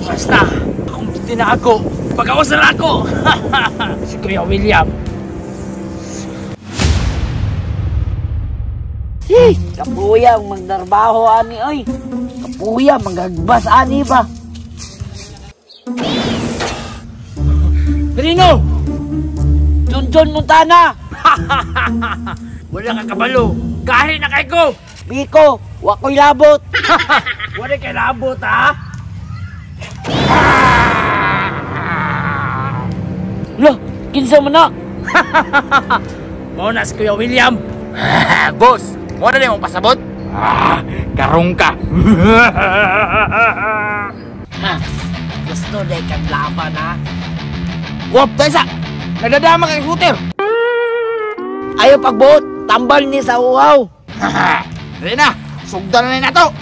Basta, akong tinago. Pagawas na ako. Si Kuya William. Hey, kapuya ang magdarbaho ani oy. Kapuya manggagbas ani ba. Perino! Junjun Montana! Wala kang kabalo. Gahi na kay ko. Biko, wa ko'y labot. Wala kay labot ha? Lah, kinsa man na? Mao na si Kuya William. Boss, mo na mong pasabot? Ah, karong ka. Ha, gusto na kang laban ha? Wop, tayo sa! Nagdadama kang scooter! Ayaw pagbuot, tambal ni sa uhaw. Dali na, sugdan na na to.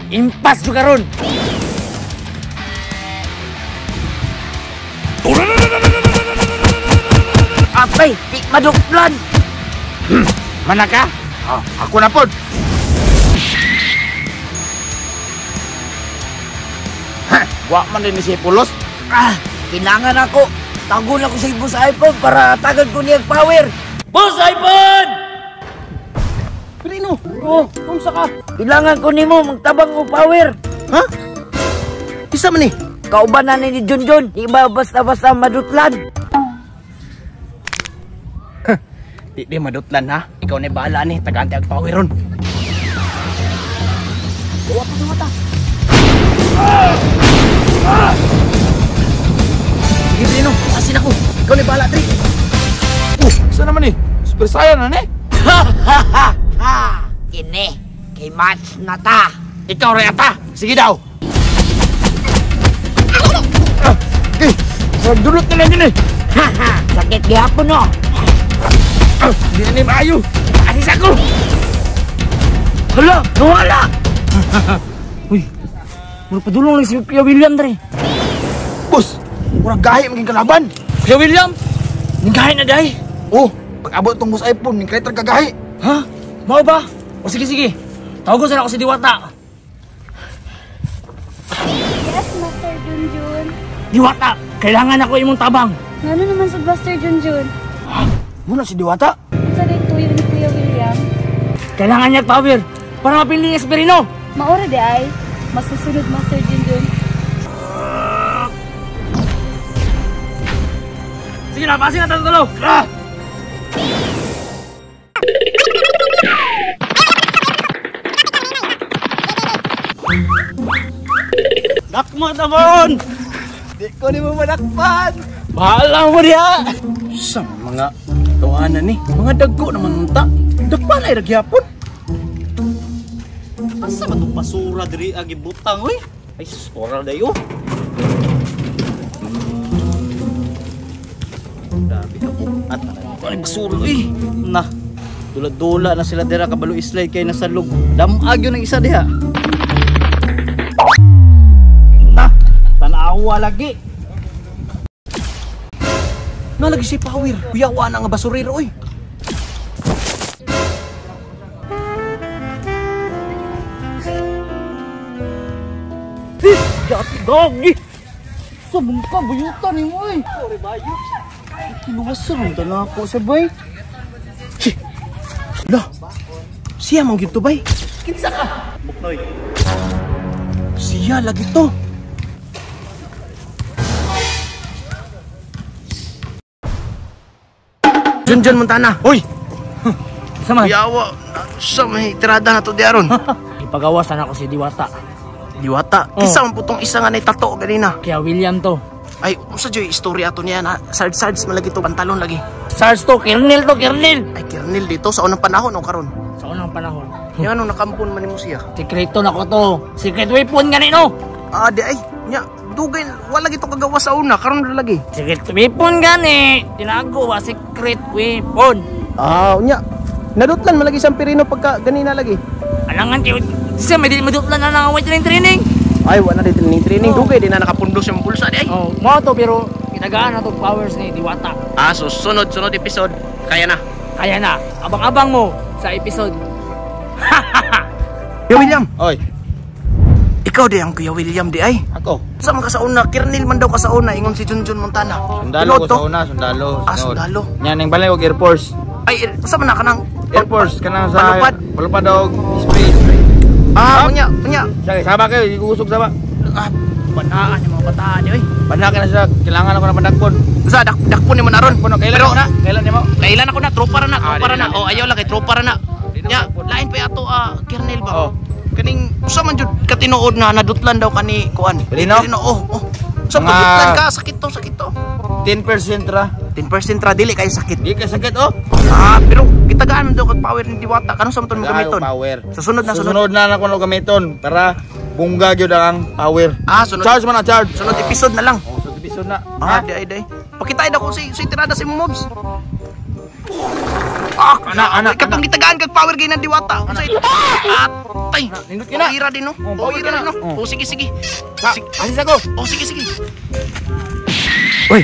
Impas juga ron. Apay, di maduklan. Mana ka? Oh, ako na pod. Wa man din ni si Pulos. Ah, kinangan ako. Tagon ako sa Boss iPhone para tagad ko niyang power. Boss iPhone! Perino, oh, unsa ka? Kailangan ko nimo magtabang og power. Ha? Isa man ni. Kauban na ni Junjun, di ba basta-basta madutlan? Di madutlan ha. Ikaw na bahala ni, tagaan ang power ron. Gawa pa sa mata. Sige, Perino, asin ako. Ikaw na bahala, Tri. Saan naman eh? Super Saiyan na ni? Ha! Kini, kay match na ta. Ikaw rin ata. Sige daw. Eh, dulot na lang yun eh. Ha! Sakit gihapon no. Hindi na ni maayo. Asis ako. Hala, nawala. Uy, mura padulong lang si Kuya William dre. Boss, murang gahi maging kalaban. Kuya William, ning gahi na day. Oh, pag-abot tong Boss iPhone, ning kahit kagahi. Ha? Mao ba? O sige sige. Tawagon sana ako si Diwata. Yes, Master Junjun. Diwata, kailangan ako imong tabang. Ngano naman sa Master Junjun? Muna si Diwata. Unsa day tuyo ni Kuya William? Kailangan niya power para mapili ni Esperino. Maura di ay masusunod, Master Junjun. Sige na, pasin na tatlo. Ah! Dakma naman! Di ko ni mo madakpan! Bahala mo diha! Sa mga tawanan ni, mga dagko naman unta. Dakpan ay ragyapon. Asa man tong basura diri ang gibutang oy? Ay sus, oral dayo. Grabe ka po. At Ay, basura eh. Na. Dula-dula na sila dira kabalo slide kay nasa lug. Damag yun ang isa diha. Na, tanawa lagi. Nalagi si power. Kuyawa na nga basurero oy. Gagi! Sabong ka buyutan nimo oy. Sorry bayot. Kiluwasan mo na ako sa bay. Lah. Siya man gyud to bay. Kinsa ka? Buknoy. Siya lagi to. Junjun Montana. Uy! Sama. Kuyawa, sa may tirada na to di aron. Ipagawasan ako si Diwata. Diwata. Oh. Kisa man putong isa nga nay tato ganina. Kaya William to. Ay, unsa joy istorya ato niya na sarge man lagi to pantalon lagi. Sarge to, kernel to, kernel. Ay, kernel dito sa unang panahon o karon. Sa unang panahon. Yan ano nakampon man nimo siya. Sekreto na ko to. Secret weapon ganino. Ah, di ay. Nya, dugay wala gito kagawa sa una karon ra lagi. Secret weapon gani. Tinago wa secret weapon. Ah, nya. Nadutlan man lagi siyang Perino pagka ganina lagi. Alangan kayo. Siya may di madutlan na nang training. Ay, wala na training training. Dugay di na nakapundo sa pulsa di ay. Oh, mao to pero gitagaan na tong powers ni Diwata. Ah, so sunod episode kaya na. Kaya na. Abang-abang mo sa episode. Kuya William. Oy, Ikaw di ang Kuya William di ay. ako. Sa man ka sa una, Kernel man daw ka sa una, ingon si Junjun Montana. Sundalo ko Piloto? sa una, sundalo. Ah, sundalo. Nya ning balay og Air Force. Ay, sa man na ka nang Air Force kanang sa Palupad. Palupad og space. Ah, unya, unya. Sige, sama kayo, igusog sama. Ah, bataan yung mga bataan ni oy. Bandak na siya, kailangan ako ng bandakpon. Usa dakpon ni man aron. Dakpon, kailan Pero na? Kailan nimo? Kailan ako na tropa ra na, tropa ra na. dili, Oh, ayaw lang kay tropa ra na. Di na Nya, dakpon. lain pa ato Kernel ba? Oh. Kaning usa man jud katinuod na nadutlan daw kani kuan. Pilino? Pilino, oh, oh. Sa Mga- pagdutlan ka, sakit to, sakit to. 10% ra. 10% ra dili kay sakit. Di ka sakit oh. Ah, pero gitagaan man daw kag power ni Diwata. Kanus sa man to mo gamiton? Power. Sa sunod na sunod. Susunod na ako gamiton para bungga gyud ang power. Ah, sunod. Charge man na charge. Sunod episode na lang. Oh, sunod episode na. Ah, di ay di. Pakita daw ko si tirada sa imong mobs. Ah, Ana, ana, katong gitagaan kag power gay ng Diwata. Unsay? Atay. Nindot ka na. Ira din no. Oh, Oh, ira din no. Oh. Oh, sige sige. Asis ako. Oh, sige sige. Uy.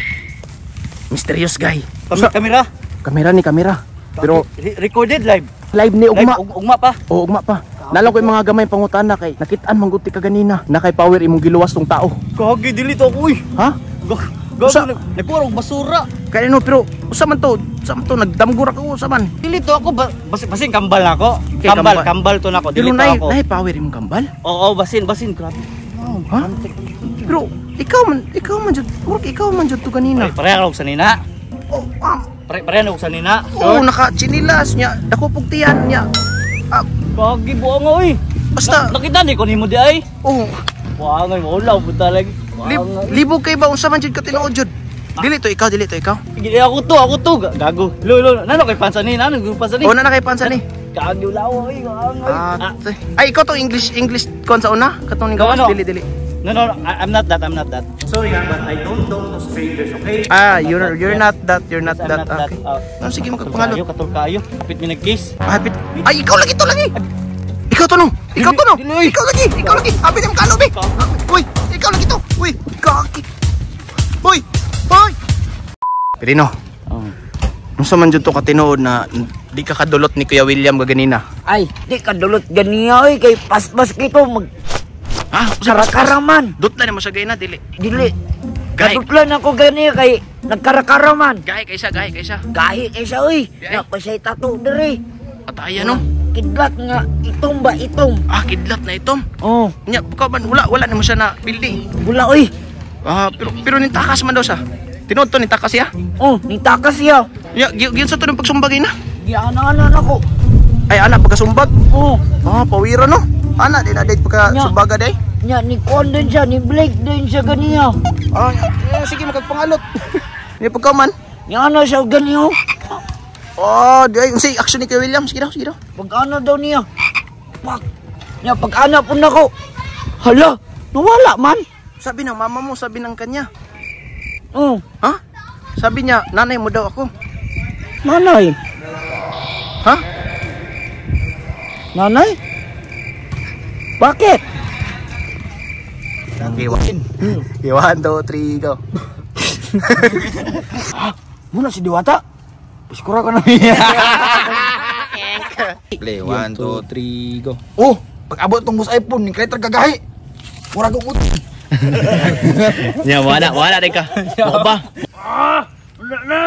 Mysterious guy. Kamera. Kamera ni kamera. Pero recorded live. live ni ugma. Ugma pa. Oo, ugma pa. Nalong ko yung mga gamay pangutana kay nakitaan man gud ti ka ganina. Na kay power imong giluwas tong tao. Kagi dili to ako uy. Ha? Gago nagkuha og basura. Kaya no, pero usa man to, usa man to nagdamgo ra ko usa man. Dili to ako basin kambal nako. Okay, Kambal, kambal. kambal to nako. Pero Dili to ako. nay power imong kambal. Oo, basin, basin grabe. Ha? Pero ikaw man jud, murag ikaw man jud to ganina. Pare og sanina. Oh, Pare og sanina. oh naka chinilas niya, dako pug tiyan niya. Ah, Kagi buang oy. basta Nakita ni ko nimo di ay. oh, Buang ay maulaw buta lagi. Libog kay ba unsa man jud ka tinuod jud? Dili to ikaw, dili to ikaw. Ako to, gago. Lo, lo, nano kay pansanin, nano kay pansanin. Oh, na na kay pansan ni. Kagi ulaw oy, buang oy. Ah, ay ikaw to English kon sa una katong ning gawas No, no. dili dili. No, I'm not that, I'm not that. Sorry, but I don't talk to strangers, okay? Ah, you're not that, you're not Yes, I'm that. not that. Okay. Ah, Ah, sige magkapangalot. Katul kayo. Kapit mi nag-kiss. Hapit. Ay, ikaw lagi to lagi. Ikaw to no. Ikaw to no. Ikaw lagi. Ikaw lagi. Hapit ang kalo be. Uy, ikaw lagi to. Uy, kaki. Uy. Uy. Pirino. Oh. Unsa man jud to katinuod na di ka kadulot ni Kuya William gaganina? Ay, di ka dulot ganiya oy kay paspas kito mag Ha? karakaraman. Dutla nimo siya gayna dili. Dili. Gay. Kadutlan ako ganiya kay nagkarakaraman. Gahi kay siya, gahi kay siya. Gahi kay siya oy. Di ay. Napasay tato diri. Ataya no. Kidlat nga itom ba itom? Ah, kidlat na itom. Oh, Nya, buka man wala nimo siya na building. bula oy. Ah, pero nintakas man daw siya. Tinuod to nintakas siya. Oh, nitakas siya. Ya, giunsa to ng pagsumbag na. Giana-ana nako. Ay ana pagkasumbag. Oh, Ah, pawira no. Ana di na date pagka Nya. sumbaga day. nya ni kuan din siya, ni Blake din siya ganiya. Ah, eh, sige magkagpangalot. Ni pagka man. Nya ana siya ganiya. Oh, di ay unsay action ni Kuya William? Sige daw, sige daw. Pag ana daw niya. Pak. Nya pag ana po nako. Hala, nawala man. Sabi ng mama mo, sabi ng kanya. Oh, Ha? Sabi niya, nanay mo daw ako. nanay. Ha? Nanay? Bakit? Okay, 1, 2, 3, go. Muna si Diwata. Paskura ka na niya. Play 1 2 3 go. Oh, pag abot tong bus iPhone ni kahit gagahi. Mura kong ut. Ya, wala din ka. Mo ba? Ah! Wala na!